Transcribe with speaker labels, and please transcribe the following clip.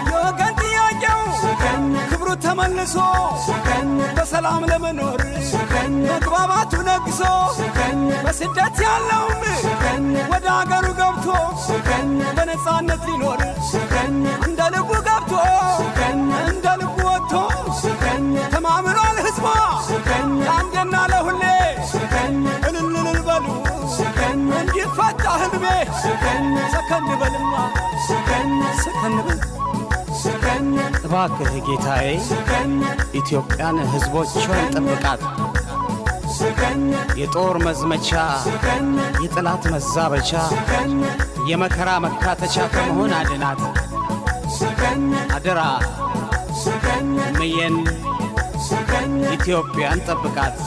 Speaker 1: የወገን ጥያቄው ክብሩ ተመልሶ በሰላም ለመኖር መግባባቱ ነግሶ በስደት ያለውም ወደ አገሩ ገብቶ በነፃነት ሊኖር እንደ ልቡ ገብቶ እንደ ልቡ ወጥቶ ተማምኗል ሕዝቧ ለአንዴና ለሁሌ። እልልልል በሉ እንዲፈታ ህልሜ። ሰከን በልማ፣ ሰከን በል።
Speaker 2: እባክህ ጌታዬ፣ ኢትዮጵያን ሕዝቦቿን ጠብቃት። የጦር መዝመቻ፣ የጠላት መዛበቻ፣ የመከራ መካተቻ ከመሆን አድናት። አደራ እምዬን ኢትዮጵያን ጠብቃት።